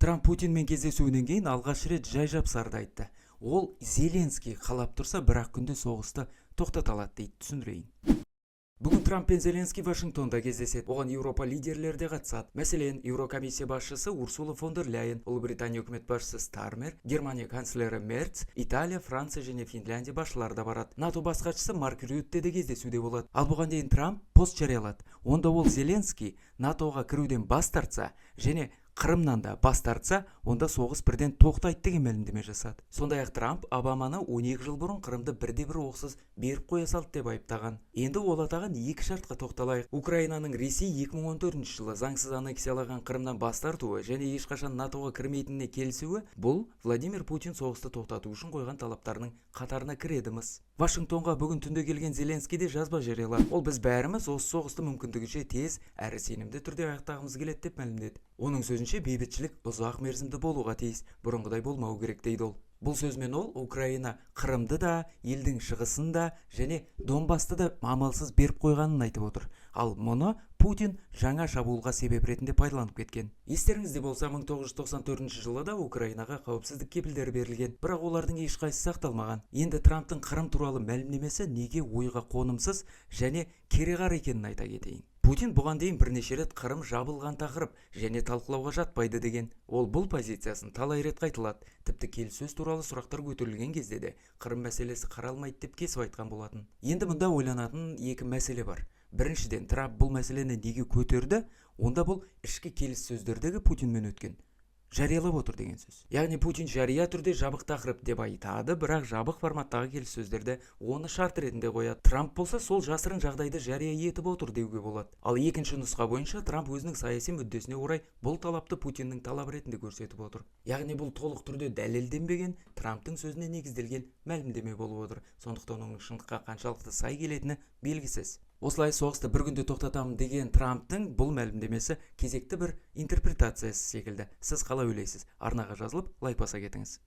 Трамп Путинмен кездесуінен кейін алғаш рет жай жапсарды айтты. Ол Зеленский қалап тұрса, бір-ақ күнде соғысты тоқтата алады дейді. Түсіндірейін. Бүгін Трамп пен Зеленский Вашингтонда кездеседі. Оған Еуропа лидерлері де қатысады. Мәселен, Еурокомиссия басшысы Урсула фон дер Ляйен, Ұлыбритания үкімет басшысы Стармер, Германия канцлері Мерц, Италия, Франция және Финляндия басшылары да барады. НАТО бас хатшысы Марк Рютте де кездесуде болады. Ал бұған дейін Трамп пост жариялады. Онда ол Зеленский НАТОға кіруден бас тартса және Қырымнан да бас тартса, онда соғыс бірден тоқтайды деген мәлімдеме жасады. Сондай-ақ Трамп Обаманы 12 жыл бұрын Қырымды бірде-бір оқсыз беріп қоя салды деп айыптаған. Енді ол атаған екі шартқа тоқталайық. Украинаның Ресей 2014 жылы заңсыз аннексиялаған Қырымнан бас тартуы және ешқашан НАТОға кірмейтініне келісуі — бұл Владимир Путин соғысты тоқтату үшін қойған талаптарының қатарына кіреді-мыс. Вашингтонға бүгін түнде келген Зеленский де жазба жариялады. Ол біз бәріміз осы соғысты мүмкіндігінше тез әрі сенімді түрде аяқтағымыз келеді деп мәлімдеді. Оның сөзінше, бейбітшілік ұзақ мерзімді болуға тиіс, бұрынғыдай болмау керек дейді ол. Бұл сөзімен ол Украина Қырымды да, елдің шығысын да және Донбасты да амалсыз беріп қойғанын айтып отыр. Ал мұны Путин жаңа шабуылға себеп ретінде пайдаланып кеткен. Естеріңізде болса, 1994 жылы да Украинаға қауіпсіздік кепілдері берілген, бірақ олардың ешқайсысы сақталмаған. Енді Трамптың Қырым туралы мәлімдемесі неге ойға қонымсыз және кереғар екенін айта кетейін. Путин бұған дейін бірнеше рет Қырым жабылған тақырып және талқылауға жатпайды деген. Ол бұл позициясын талай рет қайталады. Тіпті келіссөз туралы сұрақтар көтерілген кезде де Қырым мәселесі қаралмайды деп кесіп айтқан болатын. Енді мұнда ойланатын екі мәселе бар. Біріншіден, Трамп бұл мәселені неге көтерді? Онда бұл ішкі келіссөздердегі Путинмен өткен жариялап отыр деген сөз. Яғни Путин жария түрде жабық тақырып деп айтады, бірақ жабық форматтағы келіссөздерде оны шарт ретінде қояды. Трамп болса, сол жасырын жағдайды жария етіп отыр деуге болады. Ал екінші нұсқа бойынша, Трамп өзінің саяси мүддесіне орай бұл талапты Путиннің талабы ретінде көрсетіп отыр. Яғни бұл толық түрде дәлелденбеген, Трамптың сөзіне негізделген мәлімдеме болып отыр. Сондықтан оның шындыққа қаншалықты сай келетіні белгісіз. Осылай, соғысты бір күнде тоқтатамын деген Трамптың бұл мәлімдемесі кезекті бір интерпретациясы секілді. Сіз қалай ойлайсыз? Арнаға жазылып, лайк баса кетіңіз.